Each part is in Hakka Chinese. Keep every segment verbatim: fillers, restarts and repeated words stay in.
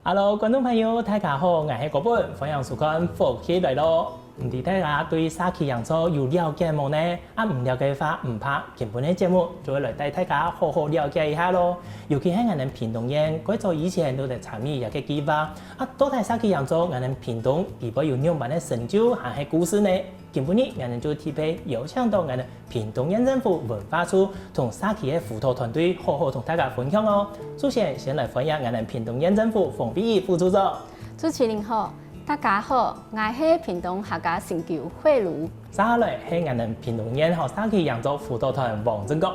Hello，觀眾朋友，大家好，𠊎係國本，歡迎收看《福氣來了》。毋知大家對社區營造有了解無呢？啊，毋了解个話毋怕，今晡日節目就會來帶大家好好了解一下囉。尤其係𠊎等屏東縣，蓋早以前都在參與這個計畫。啊，到底社區營造𠊎等屏東底背有仰般个成就還係故事呢？今晡日𠊎等就特別邀請到𠊎等屏東縣政府文化處同社區个輔導團隊好好同大家分享哦。首先，先來歡迎𠊎等屏東縣政府黃碧儀副處長。主持人好，大家好，𠊎係屏東客家心臼慧茹。再來係𠊎等屏東縣吼社區營造輔導團黃正國。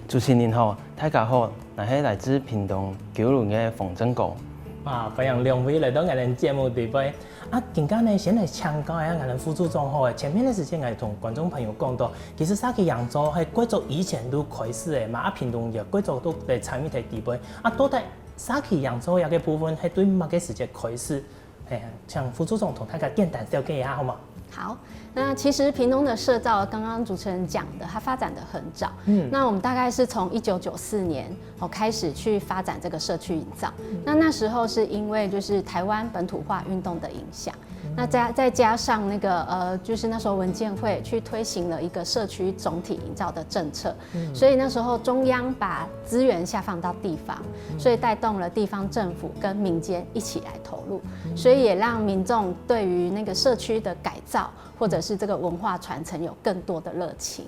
主持人好，大家好，𠊎係來自屏東九龍个黃正國。啊，歡迎兩位來到𠊎等節目底背。啊，今下呢，先來請教一下𠊎等副處長好了。前面个時間𠊎同觀眾朋友講到，其實社區營造係蓋早以前都開始个嘛，啊，屏東也蓋早都來參與在底背。啊，到底社區營造這個部分係對麼个時節開始？欸，請副處長同大家簡單紹介一下好嗎？好，那其實屏東的社造，剛剛主持人講的，它發展得很早。嗯，那我們大概是從一九九四年哦開始去發展這個社區營造。那那時候是因為就是台灣本土化運動的影響，那再再加上那個呃，就是那時候文建會去推行了一個社區總體營造的政策，所以那時候中央把資源下放到地方，所以帶動了地方政府跟民間一起來投入，所以也讓民眾對於那個社區的改造或者是這個文化傳承有更多的熱情。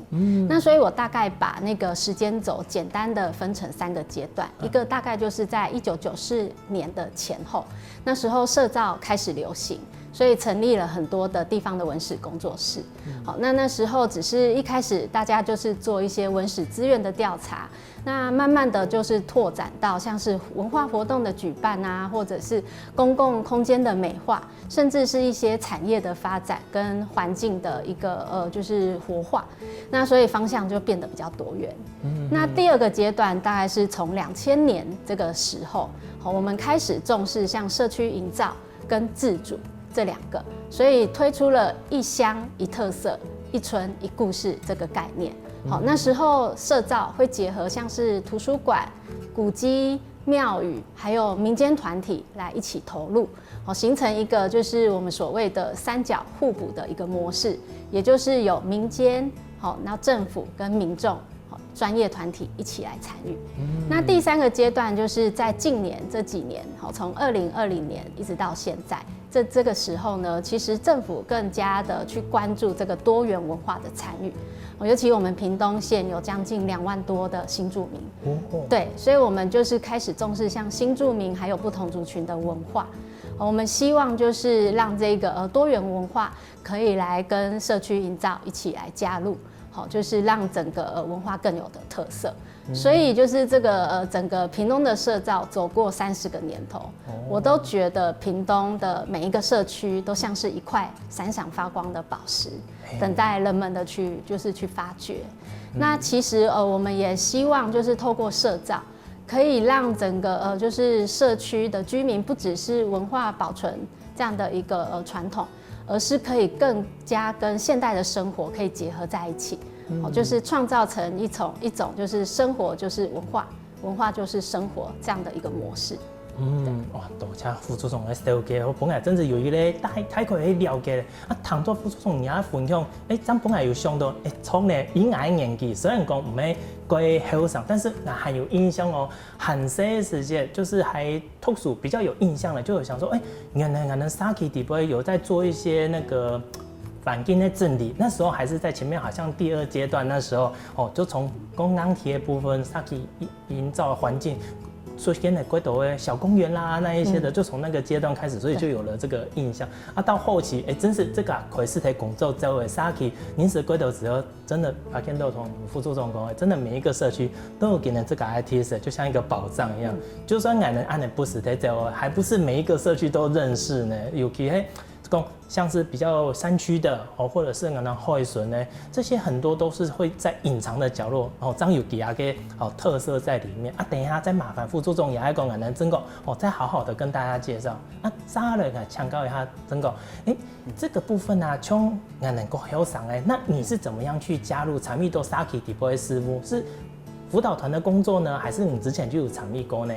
那所以我大概把那個時間軸簡單的分成三個階段，一個大概就是在一九九四年的前後，那時候社造開始流行，所以成立了很多的地方的文史工作室。好，那那時候只是一開始大家就是做一些文史資源的調查，那慢慢的就是拓展到像是文化活動的舉辦啊，或者是公共空間的美化，甚至是一些產業的發展跟環境的一個呃就是活化。那所以方向就變得比較多元。那第二個階段大概是從兩千年這個時候，好，我們開始重視像社區營造跟自主這兩個，所以推出了一鄉一特色、一村一故事這個概念。好，那時候社造會結合像是圖書館、古蹟、廟宇，還有民間團體來一起投入，好，形成一個就是我們所謂的三角互補的一個模式，也就是有民間，好，那政府跟民眾，好，專業團體一起來參與。那第三個階段就是在近年這幾年，好，從二零二零年一直到現在，這這個時候呢，其實政府更加的去關注這個多元文化的參與，哦，尤其我們屏東縣有將近兩萬多的新住民，哦，對，所以我們就是開始重視像新住民還有不同族群的文化，哦，我們希望就是讓這個呃多元文化可以來跟社區營造一起來加入，好，就是讓整個呃文化更有的特色。所以就是這個呃整個屏東的社造走過三十個年頭，我都覺得屏東的每一個社區都像是一塊閃閃發光的寶石，等待人們的去就是去發掘。那其實呃我們也希望就是透過社造，可以讓整個呃就是社區的居民不只是文化保存這樣的一個呃傳統，而是可以更加跟現代的生活可以結合在一起，哦，就是創造成一種一種就是生活就是文化，文化就是生活這樣的一個模式。嗯，哇，多謝副處長个紹介，𠊎本來真係有一個大大概个了解。啊，聽到副處長你个分享，欸，正本來有想到，欸，著呢，以𠊎个年紀，雖然講毋係蓋後生，但是𠊎還有印象哦，還細个時節，就是還讀書比較有印象的，就有想說，欸，原來𠊎等社區底背有在做一些那個環境的整理。那時候還是在前面，好像第二階段那時候，哦，就從講硬體的部分，社區營造環境出現了蓋多个小公園啦，那一些的，就從那個階段開始，所以就有了這個印象。啊，到後期，欸，真是這個開始在工作周圍社區，認識蓋多之後，真的發現到同副處長講的，真的每一個社區都有佢等自家个特色，就像一個寶藏一樣。就算𠊎等恁樣不時在走，還不是每一個社區都認識呢。尤其係講像是比較山區的哦，或者是可能後一村呢，這些很多都是會在隱藏的角落，哦，正有其他个哦特色在裡面啊。等一下再麻煩副處長也來講，𠊎等正國哦，再好好的跟大家介紹。啊，再來呢，請教一下正國，欸，這個部分啊，像𠊎等國後生欸，那你是怎麼樣去加入參與到社區底背个事務？是輔導團的工作呢，還是你之前就有參與過呢？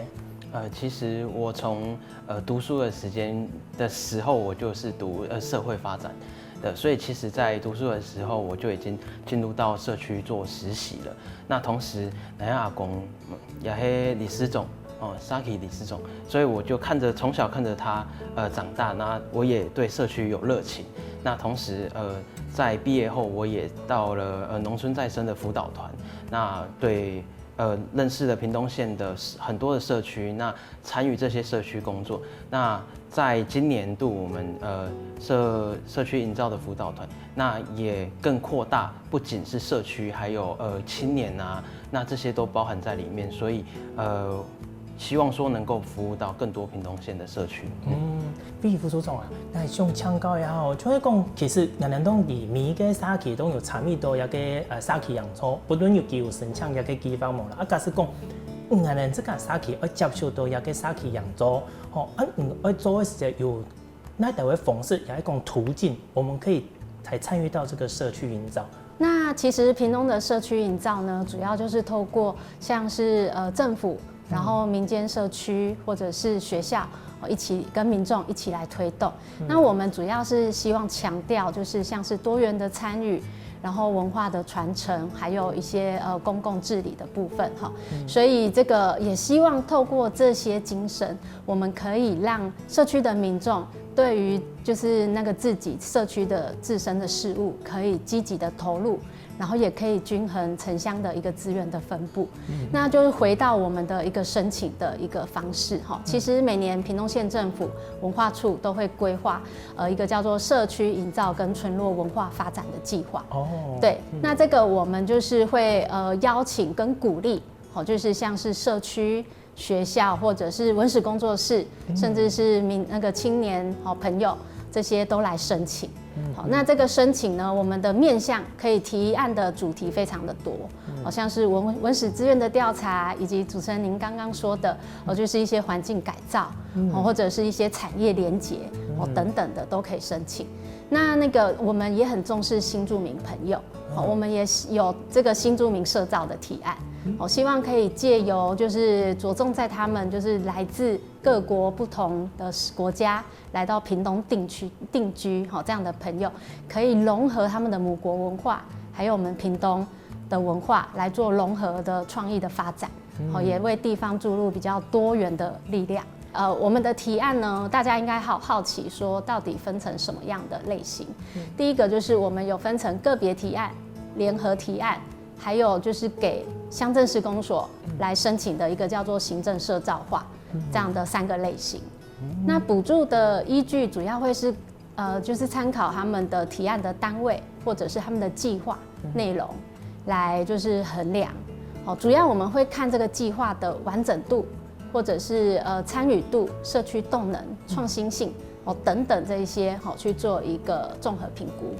呃，其实我从呃读书的时间的时候，我就是读呃社会发展的，所以其实在读书的时候，我就已经进入到社区做实习了。那同时，南亚阿公嗯也是理事长哦，Saki 理事长，所以我就看着从小看着他呃长大，那我也对社区有热情。那同时呃，在毕业后，我也到了呃农村再生的辅导团，那对呃认识了屏东县的很多的社区，那参与这些社区工作。那在今年度，我们呃社社区营造的辅导团，那也更扩大，不仅是社区，还有呃青年啊，那这些都包含在里面。所以呃，希望说能够服务到更多屏东县的社区。嗯，毕副处长啊，那想请教一下哦，就係讲，其实𠊎等當地每个社区都有参与到一个呃社区營造，不論有佢有申請一个计划無啦，啊，假使讲，嗯，𠊎等這个社區要接受到一个社區營造，吼，啊，嗯，要做个時節有哪一个方式，也係講途徑，我们可以来参与到這个社區營造。那其实屏东的社区营造呢，主要就是透过像是呃政府，然后民间社区或者是学校，哦一起跟民众一起来推动。那我们主要是希望强调就是像是多元的参与，然后文化的传承，还有一些呃公共治理的部分哈。所以这个也希望透过这些精神，我们可以让社区的民众对于就是那个自己社区的自身的事务，可以积极的投入，然后也可以均衡城乡的一个资源的分布。那就是回到我们的一个申请的一个方式哈。其实每年屏东县政府文化处都会规划呃一个叫做社区营造跟村落文化发展的计划。哦，对，那这个我们就是会呃邀请跟鼓励，好，就是像是社区学校或者是文史工作室，甚至是民那个青年好朋友，这些都来申请。好，那这个申请呢，我们的面向可以提案的主题非常的多，好像是文文史资源的调查，以及主持人您刚刚说的，哦，就是一些环境改造，哦，或者是一些产业连结，哦等等的都可以申请。那那个我们也很重视新住民朋友，哦，我们也有这个新住民社造的提案，哦，希望可以借由就是着重在他们就是来自各国不同的国家来到屏东定居定居，哈，这样的朋友可以融合他们的母国文化，还有我们屏东的文化来做融合的创意的发展，好，也为地方注入比较多元的力量。呃，我们的提案呢，大家应该好好奇说，到底分成什么样的类型？第一个就是我们有分成个别提案、联合提案，还有就是给乡镇市公所来申请的一个叫做行政社造化这样的三个类型。那补助的依据主要会是呃，就是参考他们的提案的单位或者是他们的计划内容来就是衡量。哦，主要我们会看这个计划的完整度，或者是呃参与度、社区动能、创新性哦等等这一些，好去做一个综合评估。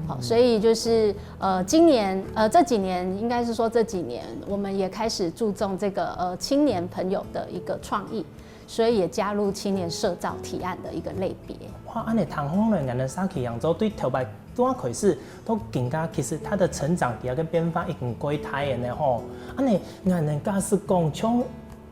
好，所以就是呃，今年呃这几年应该是说这几年我们也开始注重这个呃青年朋友的一个创意，所以也加入青年社造提案的一个类别。哇，恁樣聽起來，原來社區營造對頭擺拄開始到今下，其實它的成長底下个變化已經蓋大个呢吼。恁樣，𠊎等假使講像，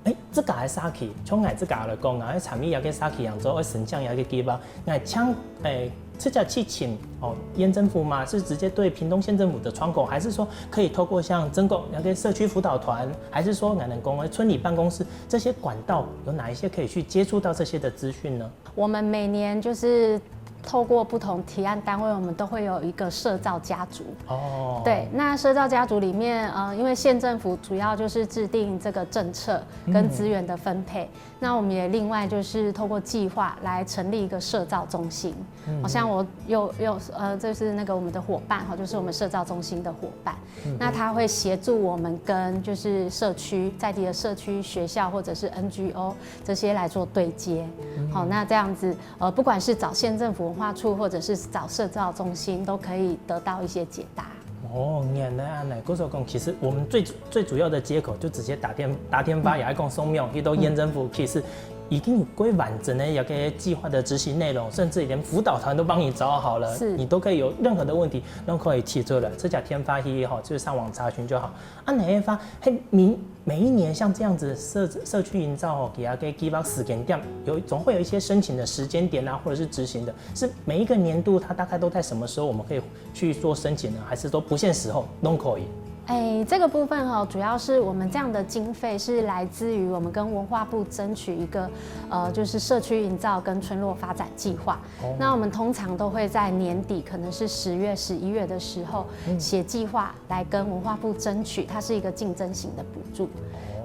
誒，這个个社區，像𠊎這个來講，𠊎愛參與一个社區營造，愛申請一个計畫，𠊎請誒直接去請哦縣政府嗎？是直接對屏東縣政府的窗口，還是說可以透過像真國那个社區輔導團，還是說𠊎等講个村里辦公室，這些管道有哪一些可以去接觸到這些的資訊呢？我们每年就是透过不同提案单位，我们都会有一个社造家族。哦，对，那社造家族里面，呃，因为县政府主要就是制定这个政策跟资源的分配，那我们也另外就是透过计划来成立一个社造中心。好像我有有呃，就是那个我们的伙伴哈，就是我们社造中心的伙伴，那他会协助我们跟就是社区在地的社区、学校或者是 N G O 这些来做对接。好，那这样子呃，不管是找县政府文化处，或者是找社造中心，都可以得到一些解答。哦，原來恁樣，故所講，其實我們最最主要的接口就直接打電打電話，也愛講掃描，去到縣政府，其實已經有規完整的一個計畫的執行內容，甚至連輔導團都幫你找好了，是你都可以有任何的問題都可以提出來，這家電話去吼，就上網查詢就好。啊，哪一發，嘿，每每一年像這樣子社社區營造吼，給他个計劃時間點，有總會有一些申請的時間點啊，或者是執行的，是每一個年度它大概都在什麼時候我們可以去做申請呢？還是說不限時候都可以？哎，這個部分哈，主要是我們這樣的經費是來自於我們跟文化部爭取一個，呃，就是社區營造跟村落發展計劃。那我們通常都會在年底，可能是十月、十一月的時候寫計劃來跟文化部爭取，它是一個競爭型的補助。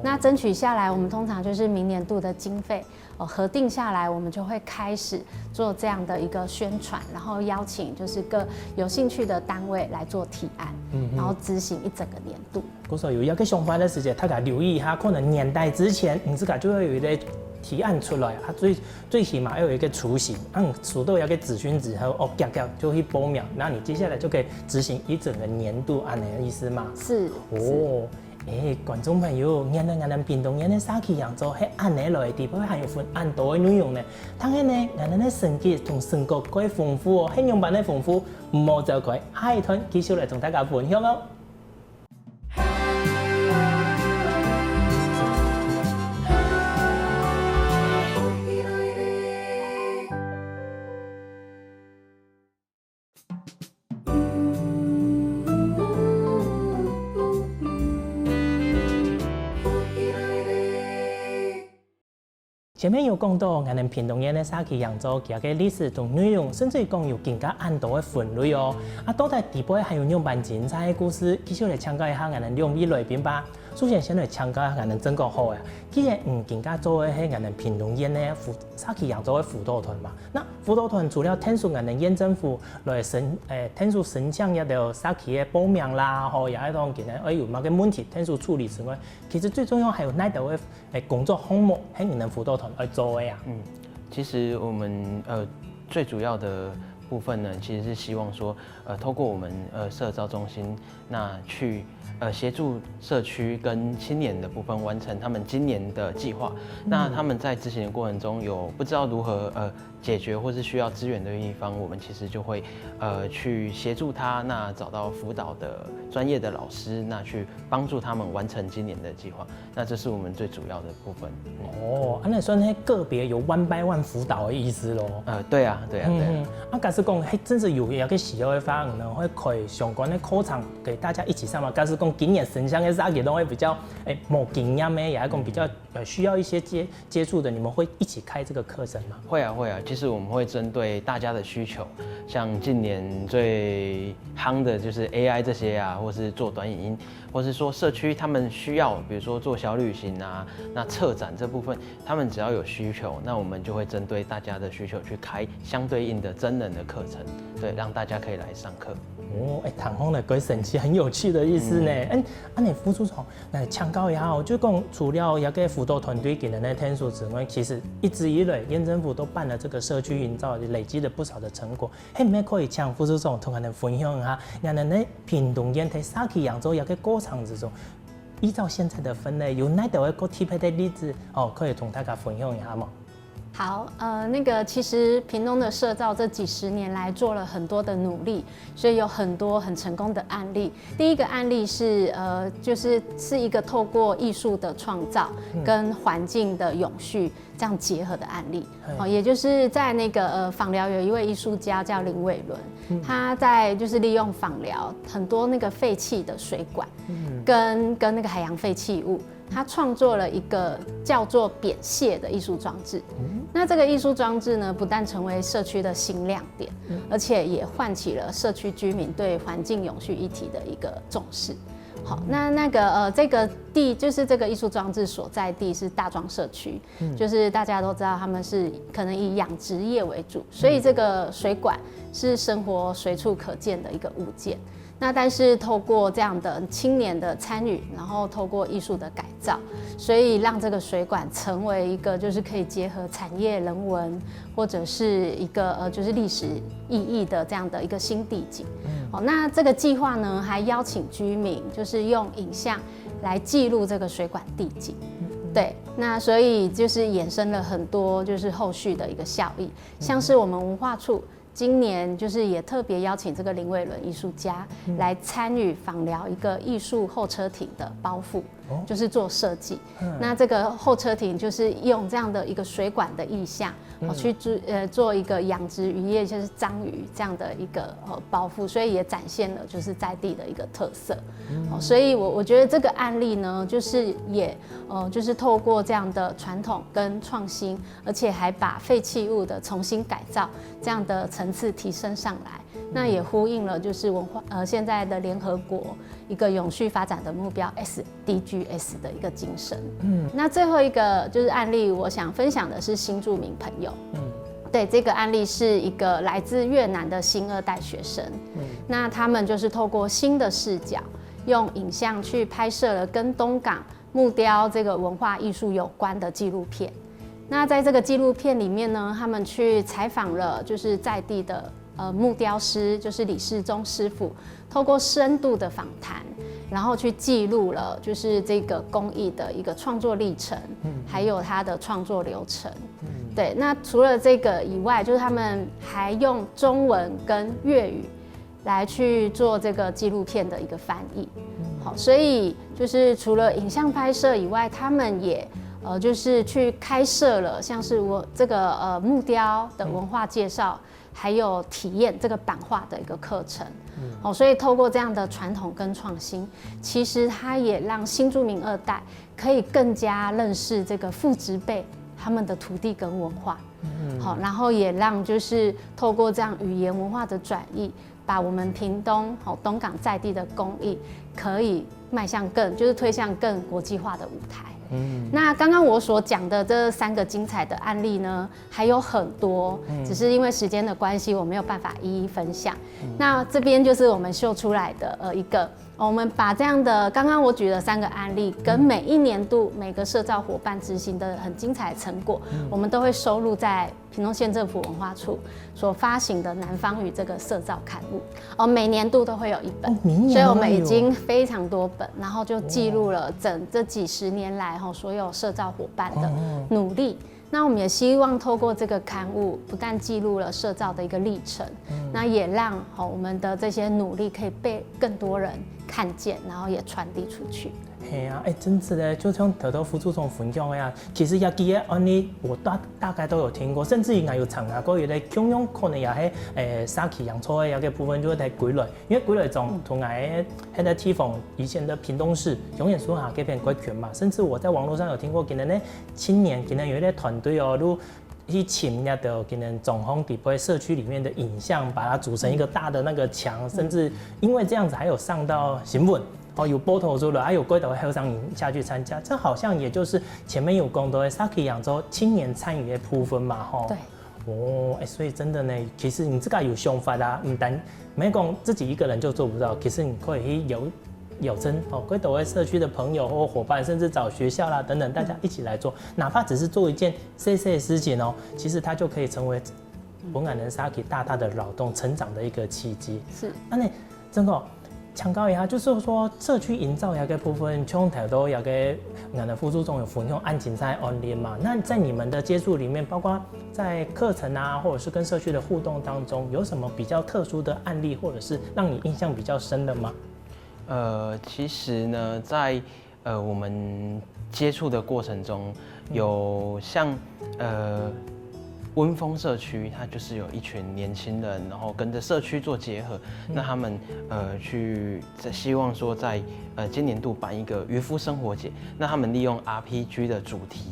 那爭取下來，我們通常就是明年度的經費，呃，核定下來，我們就會開始做這樣的一個宣傳，然後邀請就是各有興趣的單位來做提案，然後執行一整個年度。故所有一個想法个時節，大家留意一下，可能年底之前，你自家就會有一個提案出來，啊，最最起碼要有一個雛形，啊，你收到一個資訊之後，哦，遽遽就去報名，那你接下來就可以執行一整個年度，恁呢个意思嘛？是，是。哦，誒，觀眾朋友，原來𠊎等屏東縣个社區營造係恁呢來个，底背還有分恁多个內容呢。當然呢，𠊎等个成績同成果蓋豐富哦，係仰般个豐富，毋好走開，下一段繼續來同大家分享哦。 前面有講到，𠊎等屏東縣个社區營造，佢个歷史同內容，甚至於講有更加恁多个分類哦。啊，到底底背還有仰般精彩个故事？繼續來請教一下𠊎等兩位來賓吧。首先，先來請教一下𠊎等曾國豪啊。既然你今下做个係𠊎等屏東縣个輔社區營造个輔導團嘛，那輔導團除了𢯭手𠊎等縣政府來申，誒，𢯭手申請這兜社區个報名啦，吼，也係講今下，哎，有麼个問題𢯭手處理之外，其實最重要還有哪兜个 誒，工作項目，係你等輔導團愛做个啊？嗯，其實我們呃最主要的部分呢，其實是希望說，呃，透過我們呃社造中心，那去呃協助社區跟青年的部分完成他們今年的計劃。那他們在執行的過程中有不知道如何呃解決或是需要資源的地方，我們其實就會呃去協助他，那找到輔導的專業的老師，那去幫助他們完成今年的計劃。 那這是我們最主要的部分。哦，恁呢算係個別有one by one輔導个意思咯。呃，對啊，對啊，對啊。嗯，啊，假使講，嘿，真係有一個需要个話，你們會開相關个課程給大家一起上嗎？假使講今年生產个社區都會比較，誒，無經驗个，也係講比較呃需要一些接接觸的，你們會一起開這個課程嗎？會啊，會啊。其實我們會針對大家的需求，像近年最夯的就是A I這些啊，或是做短影音，或是說社區他們需要，比如說做小旅行啊，那策展這部分，他們只要有需求，那我們就會針對大家的需求去開相對應的真人的課程，對，讓大家可以來上課。哦，誒，聽起來蓋神奇，很有趣的意思呢。嗯，恁呢副處長，來請教一下哦，就講除了這個輔導團隊今年个𢯭手之外，其實一直以來縣政府都辦了這個社區營造，累積了不少的成果。係毋係可以請副處長同𠊎等分享一下，𠊎等个屏東縣在社區營造這個過程之中，依照現在的分類，有哪兜个較特別个例子哦，可以同大家分享一下無？ 好，呃，那個其實屏東的社造這幾十年來做了很多的努力，所以有很多很成功的案例。第一個案例是，呃，就是是一個透過藝術的創造跟環境的永續這樣結合的案例。哦，也就是在那個呃枋寮有一位藝術家叫林偉倫，他在就是利用枋寮很多那個廢棄的水管，跟跟那個海洋廢棄物， 他創作了一個叫做扁蟹的藝術裝置。那這個藝術裝置呢，不但成為社區的新亮點，而且也喚起了社區居民對環境永續議題的一個重視。好，那那個呃，這個地就是這個藝術裝置所在地是大莊社區，就是大家都知道他們是可能以養殖業為主，所以這個水管是生活隨處可見的一個物件。 那但是透過這樣的青年的參與，然後透過藝術的改造，所以讓這個水管成為一個就是可以結合產業人文或者是一個呃就是歷史意義的這樣的一個新地景。哦，那這個計劃呢，還邀請居民就是用影像來記錄這個水管地景。对，那所以就是衍生了很多就是后续的一个效益，像是我们文化处今年就是也特别邀请这个林伟伦艺术家来参与访寮一个艺术候车亭的包覆，就是做设计。那这个候车亭就是用这样的一个水管的意象，哦，去做呃做一个养殖渔业，就是章鱼这样的一个呃包覆，所以也展现了就是在地的一个特色。哦，所以我我觉得这个案例呢，就是也呃就是透过这样的传统跟创新，而且还把废弃物的重新改造这样的层次提升上来。那也呼应了就是文化呃现在的联合国一个永续发展的目标 S D Gs 的一个精神。嗯，那最后一个就是案例，我想分享的是新住民朋友。嗯，对，这个案例是一个来自越南的新二代学生。嗯，那他们就是透过新的视角，用影像去拍摄了跟东港木雕这个文化艺术有关的纪录片。那在这个纪录片里面呢，他们去采访了就是在地的呃木雕师，就是李世忠师傅，透过深度的访谈，然后去记录了就是这个工艺的一个创作历程，还有它的创作流程。对，那除了这个以外，就是他们还用中文跟粤语来去做这个纪录片的一个翻译。好，所以就是除了影像拍摄以外，他们也呃就是去开设了像是我这个呃木雕的文化介绍，还有体验这个版画的一个课程。哦，所以透过这样的传统跟创新，其实它也让新住民二代可以更加认识这个父执辈他们的土地跟文化。好，然后也让就是透过这样语言文化的转译，把我们屏东好东港在地的工艺可以迈向更就是推向更国际化的舞台。嗯，那刚刚我所讲的这三个精彩的案例呢，还有很多，只是因为时间的关系，我没有办法一一分享。那这边就是我们秀出来的呃一个。我们把这样的刚刚我举的三个案例，跟每一年度每个社造伙伴执行的很精彩的成果，我们都会收录在屏东县政府文化处所发行的《南方语》这个社造刊物。哦，每年度都会有一本，哦每年都会有所以我们已经非常多本，然后就记录了整这几十年来哈所有社造伙伴的努力。那我们也希望透过这个刊物，不但记录了社造的一个历程，那也让好我们的这些努力可以被更多人看见，然后也传递出去。系啊，哎，真是的，就像头头副处长分享的啊，其实也几个案例我大大概都有听过，甚至于还有参加过有的共样可能也系诶社区养殖的一个部分就会带归来，因为归来从同来那个地方以前的屏东市永远说啊这片归权嘛，甚至我在网络上有听过，可能呢青年可能有一些团队哦，如去请那个可能总红底部社区里面的影像，把它组成一个大的那个墙，甚至因为这样子还有上到新闻。哦，有报道出来，还有归到会上下去参加，这好像也就是前面有讲到的社区养殖青年参与的部分嘛，吼。对。哦，哎，所以真的呢，其实你这个有想法啦，唔单没讲自己一个人就做不到，其实你可以去有有真哦，归到社区的朋友或伙伴，甚至找学校啦等等，大家一起来做，哪怕只是做一件细细的事情哦，其实它就可以成为本来人社区大大的劳动成长的一个契机。是，啊，那真的强调一下，就是说社区营造有个部分，从头到有个我们的副处长有分享案情在案例嘛。那在你们的接触里面，包括在课程啊，或者是跟社区的互动当中，有什么比较特殊的案例，或者是让你印象比较深的吗？呃，其实呢，在呃我们接触的过程中，有像呃温峰社区，它就是有一群年轻人，然后跟着社区做结合，那他们呃去希望说在呃今年度办一个渔夫生活节，那他们利用 RPG 的主题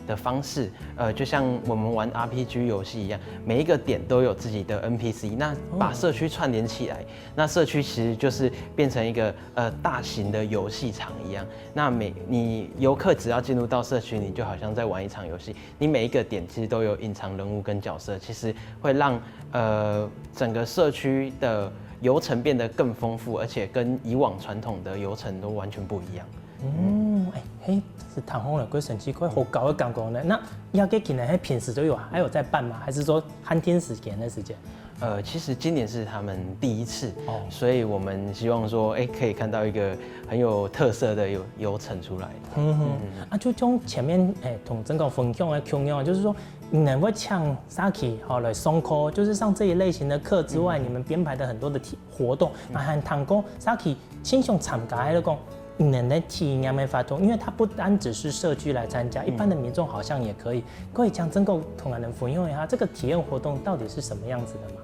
的方式，呃，就像我们玩 RPG 游戏一样，每一个点都有自己的 NPC，那把社区串联起来，那社区其实就是变成一个呃大型的游戏场一样。那每你游客只要进入到社区，你就好像在玩一场游戏。你每一个点其实都有隐藏人物跟角色，其实会让呃整个社区的游程变得更丰富，而且跟以往传统的游程都完全不一样。嗯，哎，嘿，是谈红了归神奇怪好搞的感觉呢。那要给可能还平时就有，还有在办吗？还是说寒天时间的时间？呃，其实今年是他们第一次，哦，所以我们希望说，哎，可以看到一个很有特色的游游程出来。嗯哼，啊，就从前面哎，同曾哥分享的共样，就是说，你们会请社区好来上课，就是上这一类型的课之外，你们编排的很多的体活动，那还谈过社区亲像参加的讲，你们的体验的活动，因为它不单只是社区来参加，一般的民众好像也可以。可以请曾哥同我们分享一下，这个体验活动到底是什么样子的吗？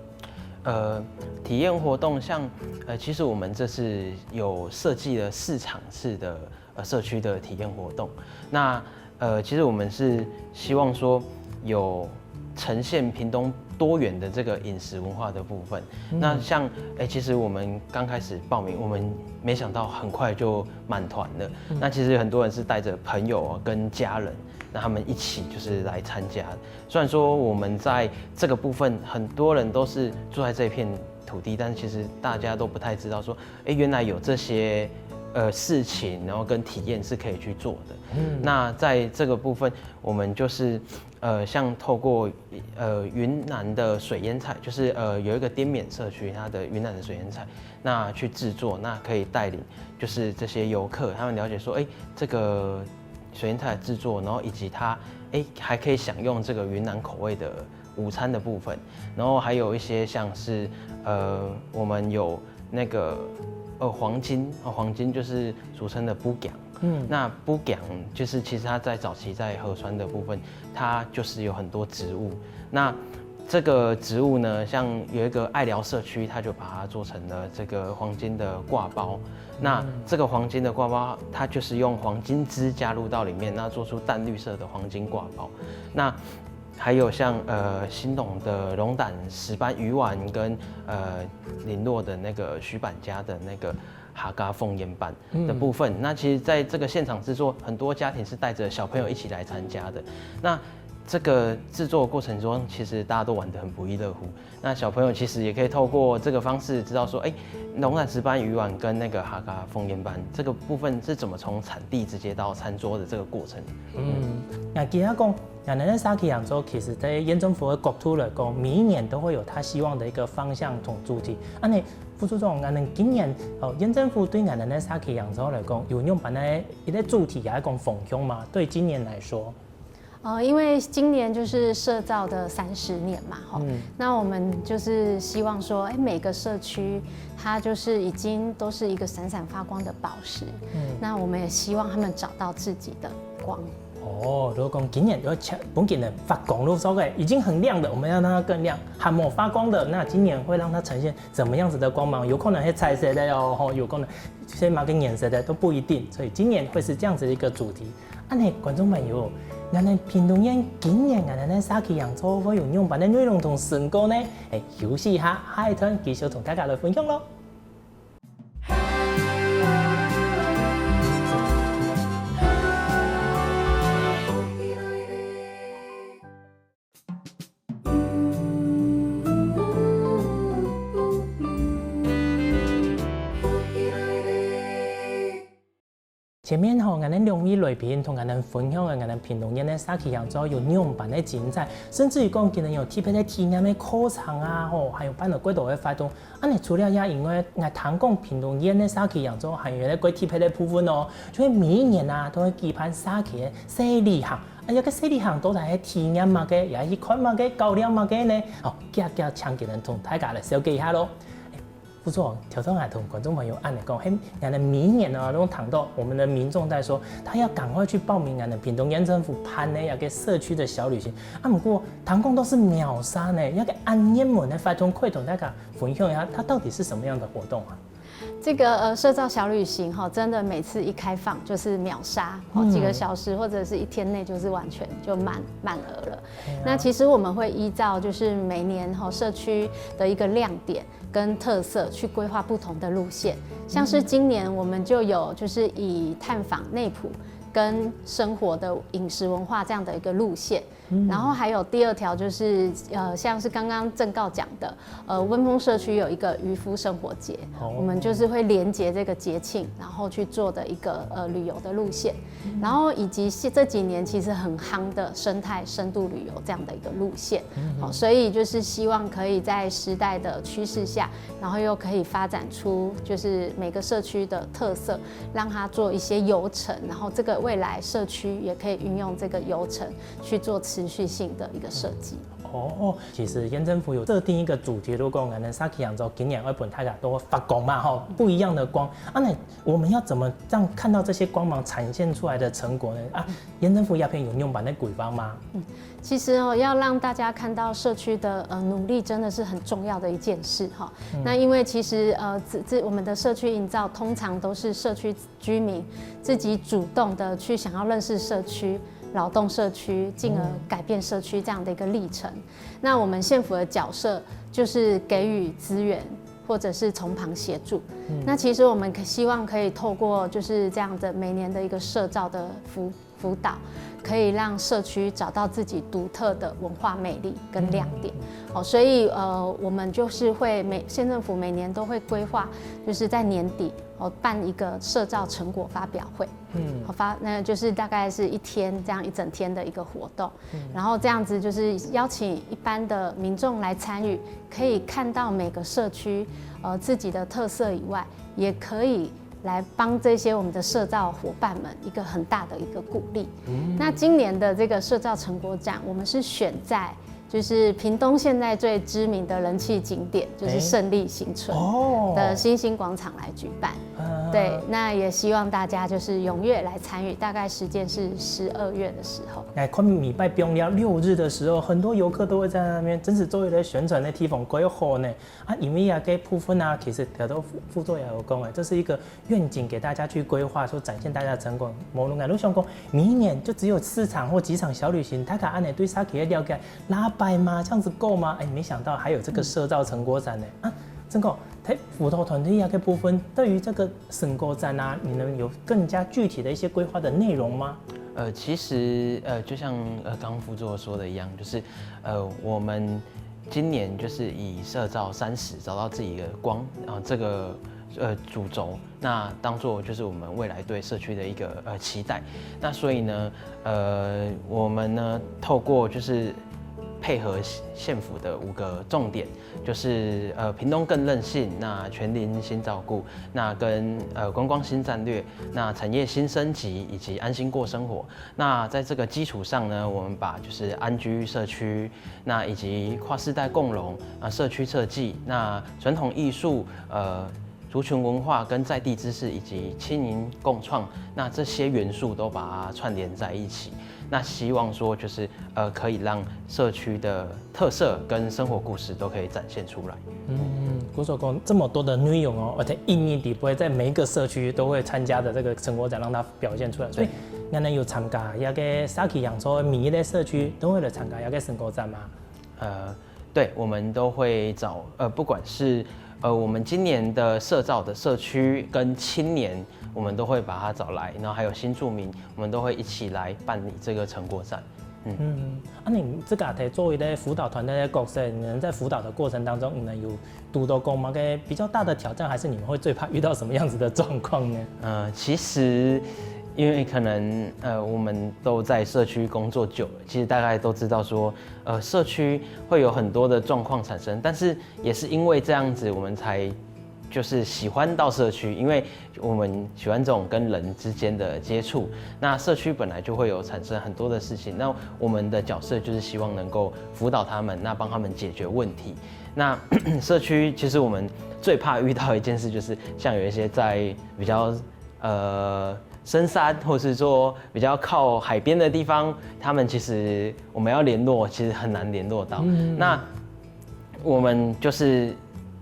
呃，体验活动像，呃，其实我们这次有设计了四场次的呃社区的体验活动。那呃，其实我们是希望说有呈现屏东多元的这个饮食文化的部分。那像哎，其实我们刚开始报名，我们没想到很快就满团了。那其实很多人是带着朋友哦跟家人，那他们一起就是来参加。虽然说我们在这个部分很多人都是住在这片土地，但其实大家都不太知道说，哎，原来有这些呃事情，然后跟体验是可以去做的。那在这个部分，我们就是呃，像透过呃云南的水腌菜，就是呃有一个滇缅社区，它的云南的水腌菜，那去制作，那可以带领就是这些游客，他们了解说，哎，这个水腌菜的制作，然后以及它，哎，还可以享用这个云南口味的午餐的部分，然后还有一些像是呃，我们有那个呃黄金，哦，黄金就是俗称的布讲，嗯，那布讲就是其实它在早期在河川的部分，它就是有很多植物。那这个植物呢，像有一个爱寮社区，它就把它做成了这个黄金的挂包。那这个黄金的挂包，它就是用黄金汁加入到里面，那做出淡绿色的黄金挂包。那还有像呃新农的龙胆石斑鱼丸跟呃林落的那个徐板家的那个哈嘎凤眼斑的部分。那其实在这个现场制作，很多家庭是带着小朋友一起来参加的。那这个制作过程中，其实大家都玩得很不亦乐乎。那小朋友其实也可以透过这个方式知道说，哎，龙胆石斑鱼丸跟那个哈嘎凤眼斑这个部分是怎么从产地直接到餐桌的这个过程。嗯，那其实讲，那那沙奇养州其实在县政府的角度来讲，每一年都会有他希望的一个方向同主题。啊，那副处长，那今年哦，县政府对那那沙奇养州来讲，有用把那一个主题也讲方向嘛？对今年来说，呃，因为今年就是社造的三十年嘛，吼，那我们就是希望说，哎，每个社区它就是已经都是一个闪闪发光的宝石，那我们也希望他们找到自己的光。哦，如果讲今年要抢本景的发光路上个已经很亮的，我们要让它更亮；还没发光的，那今年会让它呈现怎么样子的光芒？有可能是彩色的哦，吼，有可能是某个颜色的都不一定。所以今年会是这样子的一个主题。 恁呢，觀眾朋友，𠊎等屏東縣今年𠊎等个社區營造會有仰般个內容同成果呢？欸，休息一下，下一段繼續同大家來分享囉。 前面吼，𠊎等兩位來賓同𠊎等分享了𠊎等屏東縣个社區營造有仰般个精彩，甚至於講今日有特別个體驗个課程啊，吼，還有辦了幾多个活動。恁呢除了這以外，𠊎聽講屏東縣个社區營造還有一個幾特別个部分哦，就係每一年啊都會舉辦社區个細旅行。啊，這個細旅行到底係體驗麼个，也係去看麼个，搞尞麼个呢？哦，遽遽請佢等同大家來紹介一下囉。 副處長，頭先𠊎同觀眾朋友恁呢講，係𠊎等每年啊，都聽到我們的民眾在說，他要趕快去報名𠊎等屏東縣政府辦个一個社區的小旅行。啊，毋過聽講都係秒殺呢，這個恁熱門个活動，可以同大家分享一下，它到底是什麼樣的活動啊？這個呃，社造小旅行哈，真的每次一開放就是秒殺，哦，幾個小時或者是一天內就是完全就滿滿額了。那其實我們會依照就是每年哈社區的一個亮點， 跟特色去規劃不同的路線。像是今年我們就有就是以探訪內埔跟生活的饮食文化这样的一个路线。然后还有第二条就是，呃，像是刚刚正告讲的，呃，温峰社区有一个渔夫生活节，哦我们就是会连接这个节庆，然后去做的一个呃旅游的路线，然后以及是这几年其实很夯的生态深度旅游这样的一个路线，好，所以就是希望可以在时代的趋势下，然后又可以发展出就是每个社区的特色，让它做一些游程，然后这个未来社区也可以运用这个游程去做持续性的一个设计。哦，其實縣政府有設定一個主題，如果𠊎等社區營造今年愛分大家都發光嘛，吼，不一樣的光。啊，那我們要怎麼樣看到這些光芒展現出來的成果呢？啊，縣政府這片有用版的規劃嗎？其实哦，要让大家看到社区的呃努力，真的是很重要的一件事哈。那因为其实呃，这这我们的社区营造通常都是社区居民自己主动的去想要认识社区、劳动社区，进而改变社区这样的一个历程。那我们县府的角色就是给予资源，或者是从旁协助。那其实我们可希望可以透过就是这样的每年的一个社造的辅辅导，可以让社区找到自己独特的文化魅力跟亮点。哦，所以呃，我们就是会每县政府每年都会规划，就是在年底哦办一个社造成果发表会。嗯，好发，那就是大概是一天这样一整天的一个活动，然后这样子就是邀请一般的民众来参与，可以看到每个社区呃自己的特色以外，也可以来帮这些我们的社造伙伴们一个很大的一个鼓励。那今年的这个社造成果展，我们是选在就是屏东现在最知名的人气景点，就是胜利新村哦的新兴广场来举办。对，那也希望大家就是踊跃来参与，大概时间是十二月的时候。哎，看每拜放了六日的時候，很多遊客都會在那邊，真是做一個宣傳的地方規劃呢。啊，因為啊，這部分啊，其實頭先副副座也有講啊，這是一個願景給大家去規劃，說展現大家的成果。無論啊，你想講，每一年就只有四場或幾場小旅行，大家恁樣對社區的了解拉擺嗎？這樣子夠嗎？哎，沒想到還有這個社造成果展呢。啊，真的，在輔導團隊啊，這部分對於這個成果展啊，你們有更加具體的一些規劃的內容嗎？呃，其实呃，就像呃刚刚副座说的一样，就是呃，我们今年就是以社造三十找到自己的光啊、这个呃主轴，那当做就是我们未来对社区的一个呃期待。那所以呢，呃，我们呢透过就是配合县府的五个重点，就是呃屏东更韧性，那全龄新照顾，那跟呃观光新战略，那产业新升级以及安心过生活。那在这个基础上呢，我们把就是安居社区，那以及跨世代共融啊、社区设计，那传统艺术，呃。族群文化跟在地知识以及青年共创，那这些元素都把它串联在一起。那希望说就是呃，可以让社区的特色跟生活故事都可以展现出来。嗯，古所講這麼多的內容哦，而且一年底不會在每一個社區都會參加的這個成果展，讓它表現出來。所以，恁樣有參加這個社區營造每一個社區都會來參加這個成果展嗎？呃，对，我们都会找呃，不管是呃，我们今年的社造的社区跟青年，我们都会把他找来，然后还有新住民，我们都会一起来办理这个成果展。嗯，啊，你這個在做一個輔導團隊的角色，你們在輔導的過程當中，你們有堵到過麼个比較大的挑戰，還是你們會最怕遇到什麼樣子的狀況呢？呃，其实因为可能呃，我们都在社区工作久了，其实大概都知道说，呃，社区会有很多的状况产生，但是也是因为这样子，我们才就是喜欢到社区，因为我们喜欢这种跟人之间的接触。那社区本来就会有产生很多的事情，那我们的角色就是希望能够辅导他们，那帮他们解决问题。那社区其实我们最怕遇到一件事，就是像有一些在比较呃深山，或是说比较靠海边的地方，他们其实我们要联络，其实很难联络到。那我们就是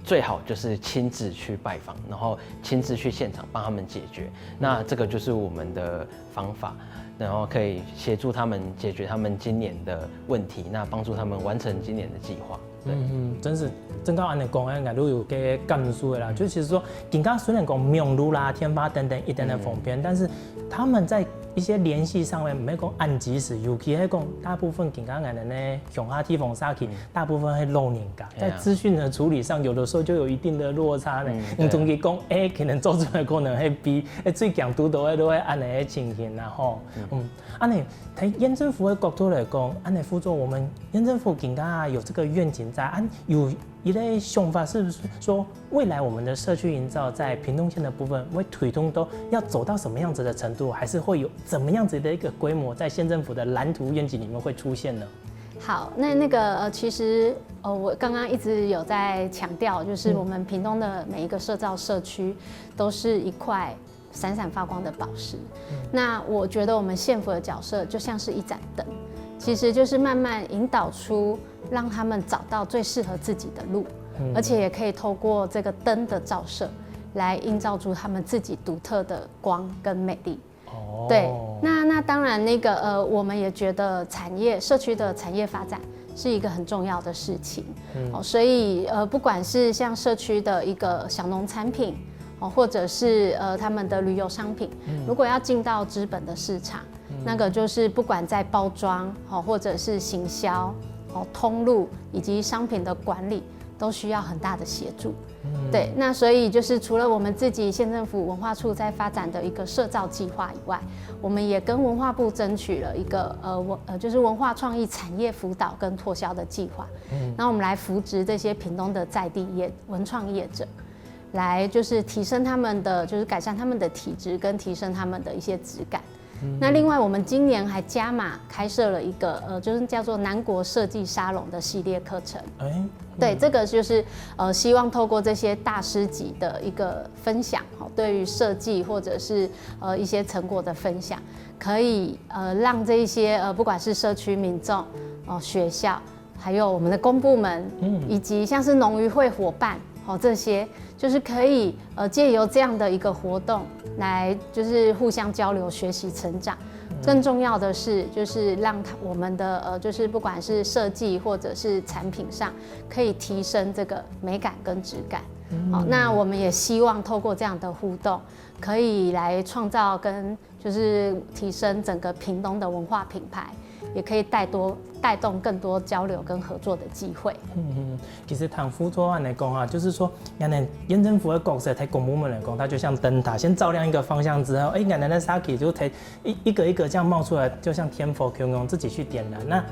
最好就是亲自去拜访，然后亲自去现场帮他们解决。那这个就是我们的方法，然后可以协助他们解决他们今年的问题，那帮助他们完成今年的计划。对。嗯，真是正到恁樣講，哎，𠊎都有个感受的啦。就其實說，今天雖然講網路啦、電話等等一點點方便，但是他們在一一些聯繫上面毋係講恁及時，尤其係講大部分今下𠊎等呢鄉下地方社區，大部分係老人家，在資訊的處理上，有的時候就有一定的落差呢。你同佢講，欸，可能做出來可能會比，欸，最強堵到个都會恁樣个情形啦吼。嗯，恁樣，在縣政府的角度來講，恁樣副座，我們縣政府今下有這個願景在，啊，有一類想法，是不是說未來我們的社區營造在屏東縣的部分會推動到要走到什麼樣子的程度，還是會有怎麼樣子的一個規模在縣政府的藍圖願景裡面會出現呢？好，那那个呃，其实呃，我刚刚一直有在强调，就是我们屏东的每一个社造社区都是一块闪闪发光的宝石。那我觉得我们县府的角色就像是一盏灯，其实就是慢慢引导出让他们找到最适合自己的路，而且也可以透过这个灯的照射，来映照出他们自己独特的光跟美丽。哦，对，那那当然那个呃，我们也觉得产业社区的产业发展是一个很重要的事情。哦，所以呃，不管是像社区的一个小农产品，哦，或者是呃他们的旅游商品，如果要进到资本的市场，那个就是不管在包装，哦，或者是行销，哦，通路以及商品的管理，都需要很大的协助。对，那所以就是除了我们自己县政府文化处在发展的一个社造计划以外，我们也跟文化部争取了一个呃文呃就是文化创意产业辅导跟拓销的计划。那我们来扶植这些屏东的在地业文创业者，来就是提升他们的就是改善他们的体质跟提升他们的一些质感。那另外，我们今年还加码开设了一个呃，就是叫做南国设计沙龙的系列课程。哎，对，这个就是呃，希望透过这些大师级的一个分享，哦，对于设计或者是呃一些成果的分享，可以呃让这一些呃，不管是社区民众、哦学校，还有我们的公部门，嗯，以及像是农渔会伙伴，哦这些，就是可以呃借由这样的一个活动来就是互相交流、学习、成长。更重要的是，就是让他我们的呃，就是不管是设计或者是产品上，可以提升这个美感跟质感。好，那我们也希望透过这样的互动，可以来创造跟就是提升整个屏东的文化品牌，也可以带多带动更多交流跟合作的机会。其實聽副座恁樣講啊，就是說，恁樣縣政府的角色，在公部門來講，它就像燈塔，先照亮一個方向之後，哎，恁樣的社區就在一一個一個這樣冒出來，就像天火共樣自己去點燃。那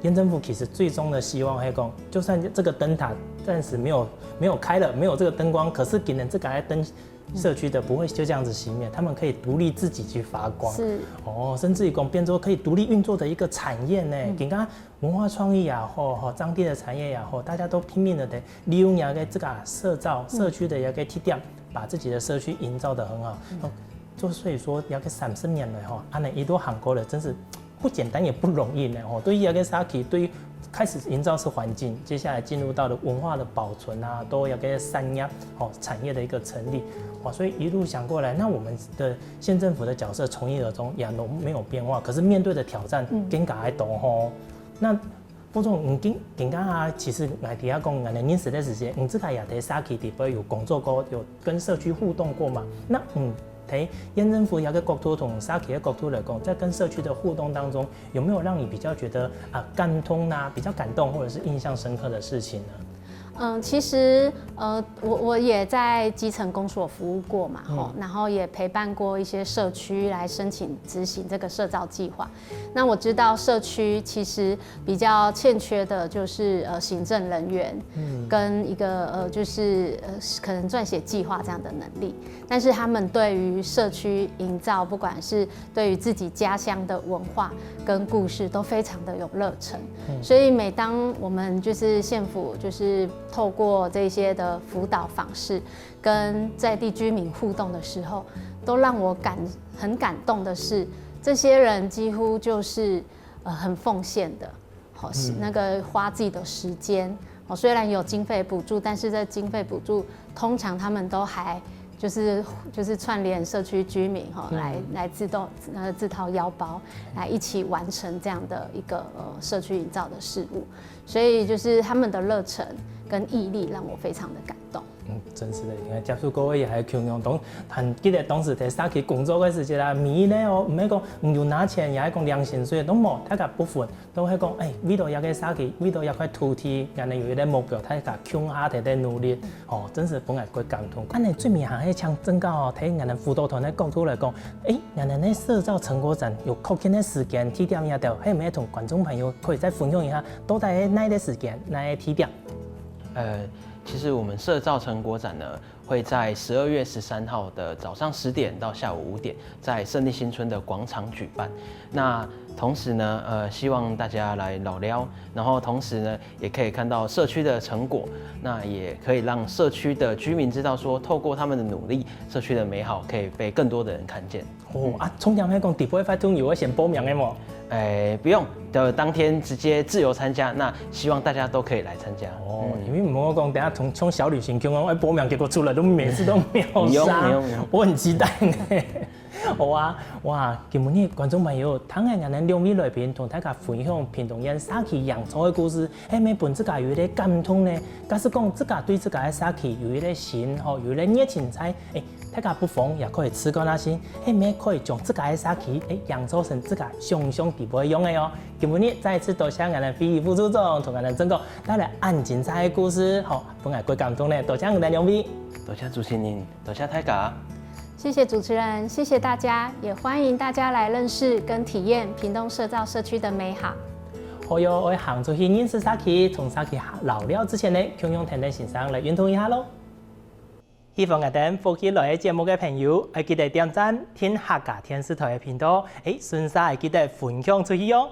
縣政府其實最終的希望，還講，就算這個燈塔暫時沒有沒有開了，沒有這個燈光，可是給人這個燈社區的不會就這樣子熄滅，他們可以獨立自己去發光。是，哦，甚至於講變做可以獨立運作的一個產業呢。嗯，今天文化創意也好，吼，當地的產業也好，大家都拼命的在利用這個這個社造社區的一個特點，把自己的社區營造得很好。哦，就所以說，這個三十年來吼，恁樣一路行過來，真是不簡單也不容易呢吼。對於這個社區，對於開始營造是環境，接下來進入到了文化的保存啊，都有個產業，哦，產業的一個成立，哇，所以一路想過來，那我們的縣政府的角色從一而終也都沒有變化，可是面對的挑戰更加還多吼。那副座，你今今下啊，其實𠊎在這講，𠊎等認識个時節，你自家也在社區底背有工作過，有跟社區互動過嘛？那你在縣政府這個角度同社區的角度來講，在跟社區的互動當中，有沒有讓你比較覺得啊感動啊，比較感動或者是印象深刻的事情呢？嗯，其实呃，我我也在基层公所服务过嘛，吼，然后也陪伴过一些社区来申请执行这个社造计划。那我知道社区其实比较欠缺的就是呃行政人员，跟一个呃就是呃可能撰写计划这样的能力，但是他们对于社区营造，不管是对于自己家乡的文化跟故事都非常的有热忱。所以每当我们就是县府就是透过这些的辅导访视，跟在地居民互动的时候，都让我感很感动的是，这些人几乎就是呃很奉献的，好是那个花自己的时间。哦，虽然有经费补助，但是这经费补助通常他们都还就是就是串联社区居民哈，来来自动呃自掏腰包来一起完成这样的一个呃社区营造的事务，所以就是他们的热忱跟毅力让我非常的感动。嗯，真實个，因為接觸過个也係共樣，當還記得當時在社區工作个時節啦，每日哦，毋係講你有拿錢，也係講領薪水，都無，大家不分，都係講，哎，為了這個社區，為了這塊土地，𠊎等有一個目標，大家共下在在努力，哦，真是分𠊎過感動。恁呢最尾還係請正告哦，在𠊎等輔導團个角度來講，哎，𠊎等个社造成果展有確定个時間、地點也都，還有沒有同觀眾朋友可以再分享一下，到底係哪個時間、哪個地點？呃，其實我們社造成果展呢，會在十二月十三號的早上十點到下午五點，在勝利新村的廣場舉辦。那同時呢，呃，希望大家來嘍嘍，然後同時呢，也可以看到社區的成果，那也可以讓社區的居民知道說，透過他們的努力，社區的美好可以被更多的人看見。哦，啊，重點係講，直播个活動有愛先報名个無？哎，不用，的當天直接自由參加，那希望大家都可以來參加。哦，因為毋好講，等下從從小旅行共樣愛報名，結果出來都每次都沒有上，沒有沒有沒有我很期待呢。好啊，哇，今晡日觀眾朋友，聽下𠊎等兩位來賓同大家分享屏東縣社區營造个故事，係毋係分自家有一個感動呢？假使講自家對自家个社區有一個心，吼，有一個熱情在，誒，大家不妨也可以試看下先，係毋係可以將自家个社區，誒，營造成自家想像地步个樣个哦。今晡日再一次多謝𠊎等慧儀副處長同𠊎等正哥帶來恁精彩个故事，吼，分𠊎過感動呢，多謝你等兩位。多謝主持人，多謝大家。謝謝主持人，謝謝大家，也歡迎大家來認識跟體驗屏東社造社區的美好。好喲，愛行出去認識社區，從社區嘍嘍之前呢，共樣跈等先生來運動一下咯。喜歡𠊎等福氣來个節目个朋友，愛記得點讚、訂客家電視台个頻道，誒，順續愛記得分享出去哦。